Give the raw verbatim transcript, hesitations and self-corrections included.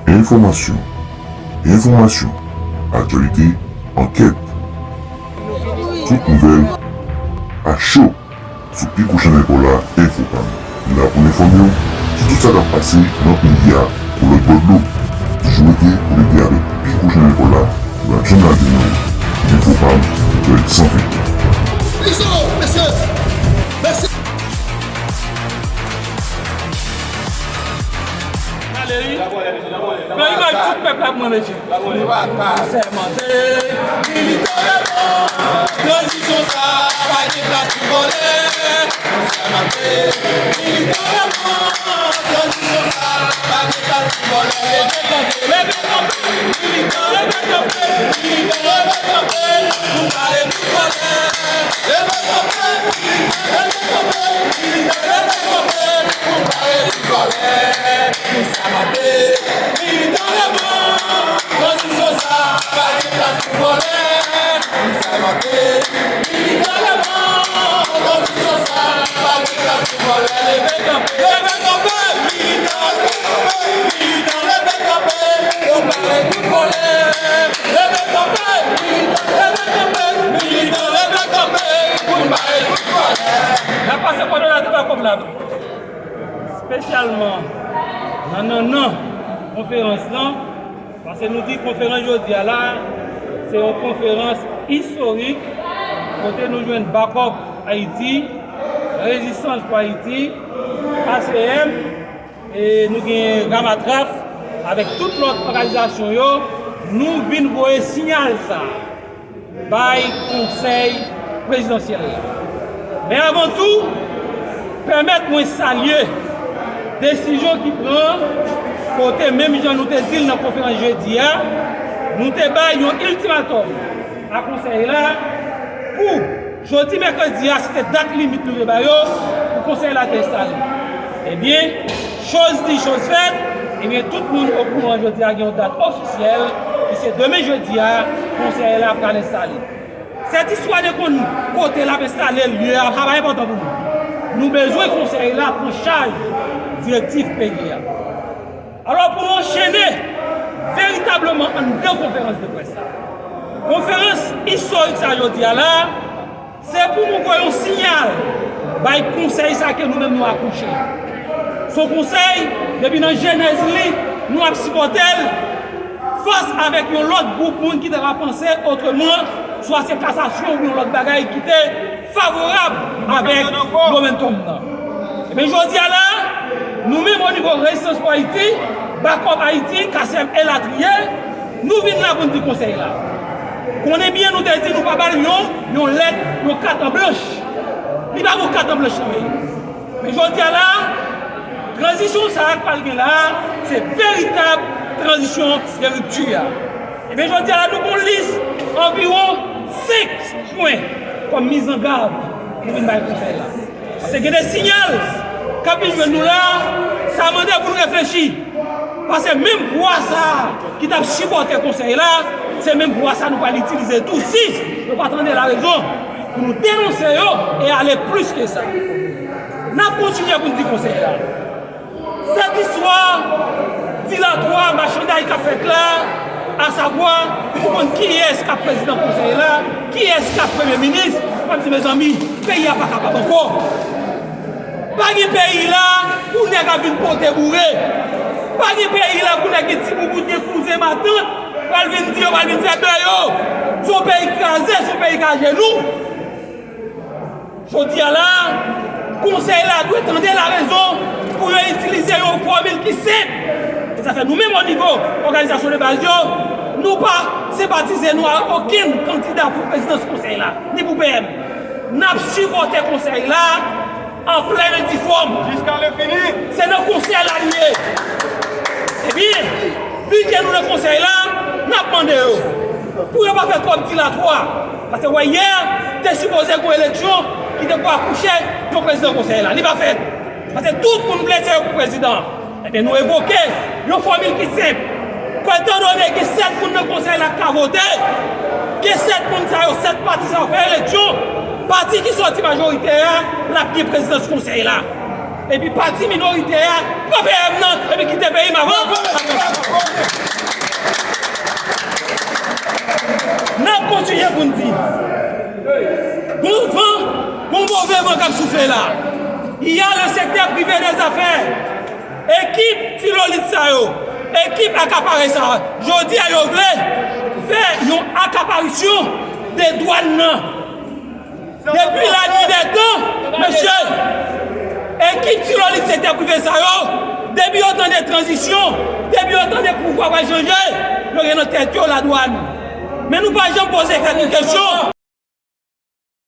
Enfòmasyon, enfòmasyon, aktyalite, ankèt. Tout nouvèl a cho sou Pi Gwo Chanèl Pòla, Enfopam. Nou la pou n enfòme w sou tout sa k ap pase nan peyi a, pou lòt bò dlo. Toujou rete konekte avèk Pi Gwo Chanèl Pòla, nou p ap janm lage nan ou. Enfopam, nouvèl san fèk. Izo, mesye! Mesye! Ale wi. Pran imaj tout pèp la pou mwen, mesye. Sèmante, militè, tranzisyon sa pa gen plas pou vòlè. Sèmante, militè, tranzisyon sa pa gen plas pou vòlè. Leve kanpe, leve kanpe, militan, leve kanpe, militan, leve kanpe, pou n pale pou vòlè. Leve kanpe, militan, leve kanpe, militan, leve kanpe, pou n pale pou vòlè. Pou sa mande, militan, leve kanpe, tranzisyon sa pa gen plas pou vòlè. Pou sa mande, militan, leve kanpe, tranzisyon sa pa gen plas pou vòlè. Leve kanpe, leve kanpe, militan, leve kanpe, militan, leve kanpe, pou n pale pou vòlè. Leve kanpe, militan, leve kanpe, militan, leve kanpe, pou n pale pou vòlè. N ap pase kòdonate ba kòb la tou. Espesyalman nan nannan konferans lan, paske nou di konferans jodi a la, se yon konferans istorik, kote nou jwenn Bakòp Ayiti, Rezistans pou Ayiti, K C M, e nou gen Ramatraf, avèk tout lòt òganizasyon yo, nou vin voye siyal sa bay Konsèy Prezidansyèl la. Men avan tou, pèmèt mwen salye desizyon ki pran, kote menm jan nou te di l nan konferans jedi a, nou te bay yon iltimatòm a Konsèy la pou jodi mèkredi a, se te dat limit nou te ba yo pou Konsèy la te enstale. Ebyen, choz di, choz fèt, ebyen, tout moun okouran jodi a gen yon dat ofisyèl, ki se demen jedi a, Konsèy la pral enstale. Sèt istwa de konn kote l ap enstale, lye a, sa pa enpòtan pou nou. Nou bezwen Konsèy la pran chaj direktif peyi a. Alò, pou nou anchene veritableman anndan konferans de près sa, konferans istorik sa jodi a la, se pou nou voye yon siyal bay konsèy sa ke nou menm nou akouche. Se yon konsèy, depi nan jenèz li, nou ap sipòte l fas avèk yon lòt gwoup moun ki ta ka panse otreman, swa se kasasyon oubyen yon lòt bagay ki te favorab avèk momentum nan. Ebyen, jodi a la, nou menm o nivo Rezistans pou Ayiti, Bakòp Ayiti, K C M elatriye, nou vin la pou n di konsèy la. Konnen byen nou te di nou pa ba l yon, yon lèt, yon kat an blanch. Li pa gon kat an blanch nan men li. Men jodi a la, tranzisyon sa a k pral gen la, se veritab tranzisyon de ripti a. Ebyen, jodi a la, nou gon lis anviwon senk pwen kòm mizangad nou vin bay konsèy la. Paske gen de siyal k ap vin jwenn nou la, sa mande pou n reflechi. Paske menm vwa sa a ki t ap sipòte konsèy la, se menm vwa sa a nou pral itilize tou si yo pa tande larezon pou nou denonse yo e ale plis ke sa. N ap kontinye pou n di konsèy la. Sèt istwa dilatwa, machanday k ap fèt la, asavwa, pou konn kiyès k ap prezidan konsèy la, kiyès k ap premye minis, m ap di, mezanmi, peyi a pa kapab ankò. Pa gen peyi la pou nèg ap vin pote boure. Pa gen peyi la pou nèg gen ti boubout, gen kouzen, matant, pral vin di yo, pral vin fè dèyè yo. Se yon peyi kraze, se yon peyi k ajenou. Jodi a la, konsèy la dwe tande larezon pou yo itilize yon fòmil ki senp. E sa fè nou menm o nivo òganizasyon de baz yo, nou pa senpatize nou a okenn kandida pou prezidans konsèy la, ni pou P M. N ap sipòte konsèy la an plèn e di fòm. Jiska lenfini. Se nan konsèy la li ye. Ebyen, vi ke nou nan konsèy la, n ap mande yo pou yo pa fè twòp dilatwa. Paske wè yè, te sipoze gen yon eleksyon ki te pou akouche yon prezidan konsèy la. Li pa fèt. Paske tout moun vle se yo pou prezidan. Ebyen, nou evoke yon fòmil ki senp. Etandone gen sèt moun nan konsèy la k ka vote, ke sèt moun sa yo, sèt pati sa yo fè eleksyon, pati ki sòti majoritè a, l ap gen prezidans konsèy la. Epi pati minoritè a, pran P M nan, epi kite peyi m avan. k ap soufle la. Y a le sektè prive dèzafè. Ekip tilolit sa yo, ekip akapare sa, jodi a yo vle fè yon akaparisyon de dwàn nan. Depi la nuit des temps, mesye, ekip tilolit sektè prive sa yo, depi yo tande tranzisyon, depi yo tande pouvwa pral chanje, yo gen nan tèt yo ladwàn. Men nou pa janm poze tèt nou kesyon,